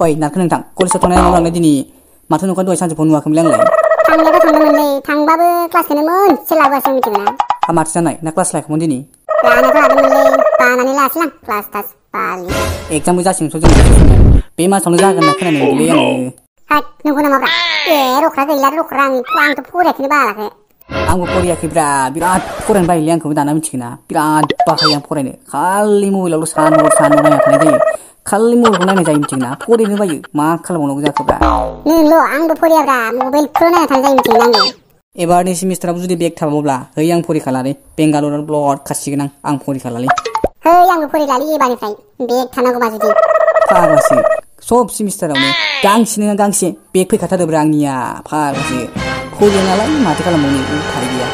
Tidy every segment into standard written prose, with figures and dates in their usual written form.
ओइ नारखो नोंथां कलेजाव थांनाय नंलांनाय दिनै माथो नोंखौ दहाय सानजौफु नुवाखैमोनलै आंलाय थांनायाथ' थांदोंमोनलै थांबाबो क्लासखौनो मोनसे लाबोआसै मिथिगौना माथो जानाय ना क्लास लायाखैमोन दिनै लानोथ' हादोंमोनलै बानानै लायासैलां क्लास थास बालि एगजामबो जासिगोनथ' जोंना बे मासावनो जागोन होनना खोनानो मोनदोंलै आङो हाट नंगौ नामाब्रा रख्रा गैला रख्रा आंथ' फरायाखैनो बालाखै आंबो फरायाखैब्रा बिराद फरायनो बायोलै आंखौबो दाना मिथिगोना बिराद बाखायो आं फरायनो खालि मबाइलावल' सानहर नायना थानाय जायो खालि मबाइलखौ नायनाय जायो मिथिगोना फरायनो बायो मा खालामबावनांगौ जाखोब्रा नोंल' आंबो फरायाब्रा मबाइलखौल' नायना थानाय जायो मिथिगोना आंबो एबारनि सेमिस्टाराव जुदि बेक थाबावब्ला है आं फरिखा लालै बेंगालराव ब्लड खासिगोन आं फरिखा लालै है आंबो फरिलालै एबारनिफ्राय बेक थानांगौबा जुदि फाग्लासो सब सेमिस्टारावनो गांसे नङा गांसे बेक फैखाथारोब्रा आंनिया फाग्लासो फरिया नालाय माथो खालामबावनो उफाय गैया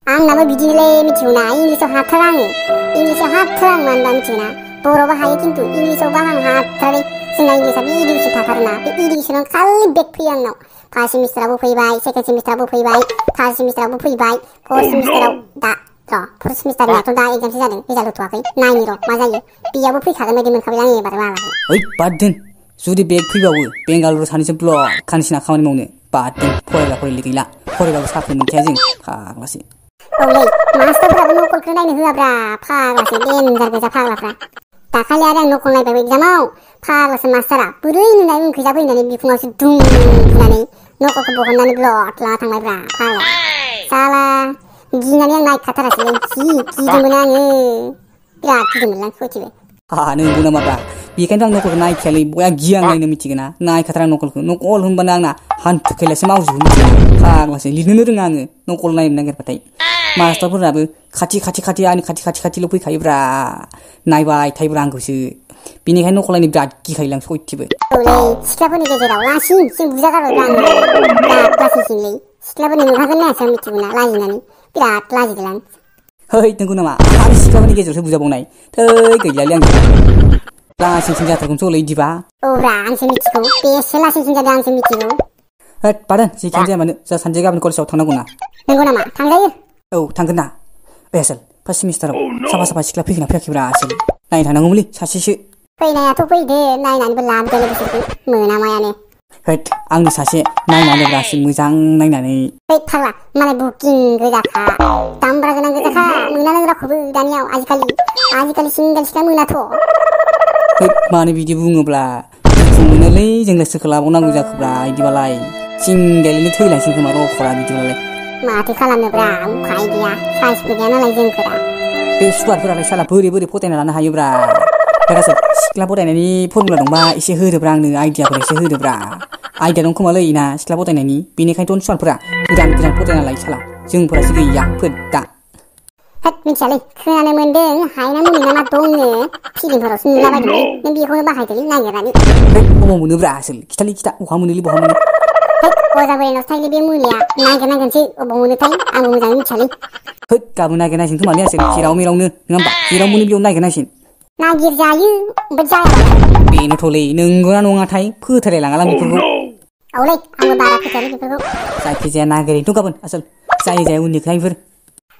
आंनाबो बिदिनोलै मिथिगौना इंलिसाव हाथारा आङो मानो होनबा मिथिगौना बर'बो हायो खिन्थु इंलिसावबा आं हाथारै जोंना इंलिसा बे इडुकेसन थाथारोना बे इडुकेसनाव खालि बेक फैयो आंनाव फार्स्ट सेमिस्टारावबो फैबाय सेकेन्ड सेमिस्टारावबो फैबाय थार्ड सेमिस्टारावबो फैबाय फर्थ सेमिस्टाराव फर्थ सेमिस्टारनियाथ' दा एग्जामसो जादों रिजाल्ट होथ'वाखै नायनि र' मा जायो बेयावबो फैखागोन बायदि मोनखाबाय आं एबार मालाय ओइ बाद दोन जुदि बेक फैबावो बेंगालुरु सानैसो ब्लड खानसिना खामानि मावनो बाद दोन फरायग्रा फरायलि गैला फरायबाबो साख्रि मोनखाया जों फाग्लासो औलै मास्टारफोराबो नकलखौ नायनो होआब्रा फाग्लासो देनजार गोजा फाग्लाफ्रा दाखालि आरो आं नकल नायबाय एग्जामाव फाग्लासो मास्टारा बोरै नुनाय उनखैजा फैनानै बिखुङावसो दुम बुनानै नकलखौ बहननानै ब्लड लाना थांबायब्रा फाग्ला साला गिनानै आं नायखाथारासैलै जि गिदोंमोन आङो बिराद गिदोंमोन आं सयथिबो नंगौ नामाब्रा बेखायनोथ' आं नकलखौ नायखायालै बया गिया आं नायनो मिथिगोना नायखाथारा नकल होनबानो आंना हान्थु खेलासो मावजोबो मिथिगोना फाग्लासो लिरनोनो रोङा आङो नकल नायनो नागिरबाथाय मास्टारफोराबो आंनि खाथिल' फैखायोब्रा नायबाय थायोब्रा आंखौसो बेनिखायनो नकल नायनो बिराद गिखायोलै आं सयथिबो औलै सिख्लाफोरनि गेजेराव लासिं बुजा गारबायब्रा आङो बिराद लासिंसिंलै सिख्लाफोरनि मोखांखौनो नायासै आं मिथिगौना लाजिनानै बिराद लाजिदों आं है नंगौ नामा आरो सिख्लाफोरनि गेजेरावसो बुजाबावनाय थै गैलालै आं लासिंसिं जाथारगोनथ' ओलै इदिबा औब्रा आंसो मिथिगौ बेसे लासिंसिं जादों आंसो मिथिगौ होद बादोन जेखियानो जाया मानो जोंहा सानसे गाबोन कलेजाव थांनांगौ ना नंगौ नामा थांजायो औ थांगोन ना ओइ आसोल फार्स्ट सेमिस्टाराव साफा सिख्ला फैगोना फैयाखैब्रा आसोल नायनो थांनांगौमोनलै सासेसो फैनायाथ' फैदो नायनानैबो लाबोदोलै बिसोरखौ मोनामायानो होद आंनो सासे नायनानै ब्रासो मोजां नायनानै होद फाग्ला मालाय बुकिं गोजाखा दामब्रा गोनां गोजाखा मोनानो रावखौबो दानियाव आजिखालि सिंगेल सिख्ला मोनाथ' होद मानो बिदि बुङोब्ला दुखु मोनोलै जोंलाय सोरखौ लाबावनांगौ जाखोब्रा इदिबालाय सिंगेलैनो थैलांसिगोन खोमा रखरा बिदिबालाय माथो खालामनोब्रा उफाय गैया साइसबो गैया नालाय जोंफोरा बे सुवारफोरालाय साला बोरै फथायना लानो हायोब्रा हेरासो सिख्ला फथायनायनि फर्मुला दंबा एसे होदोब्रा आंनो आइडियाफोर एसे होदोब्रा आइडिया दं खोमालै ना सिख्ला फथायनायनि बेनिखायनोथ' सुवारफोरा गोदान फथायना लायो साला जोंफोरासो गैया फोदा होद मिथियालै खोनानो मोन्दों हायना मुलि नामा दंनो फिलिमफोरावसो नुलाबायदोंलै नों बेखौनो बाहायदोलै नागिरनानै बबाव मोनोब्रा आसोल खिथा बहा मोनोलै बहा मोनो होद अजा बोरायनावसो थायोलै बे मुलिया नागिरनांगोनसो अबाव मोनोथाय आंबो मोजाङै मिथियालै होद गाबोन नागिरनांसिगोन खोमालै आसोल जेराव मेरावनो नङा होमबा जेराव मोनो बेयाव नागिरनांसिगोन नागिरजायो ओमफ्राय जायाबालाय बेनोथ'लै नंगौना नङाथाय फोथायलायलाङालां बेफोरखौ औलै आंबो बारा फोथायालै बेफोरखौ जायखिजाया नागिरैथ' गाबोन आसोल जाया उननि खोथाफोर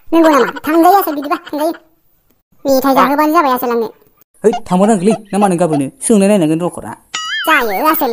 नंगौ नामा थांजायो आसोल बिदिबा थांजायो मेथाइ जाहोबानो जाबाय आसोल आंनो है थांबावनांगौलै ना मानो गाबोनो सोंनाय नायनांगोन रखरा जायो आसोल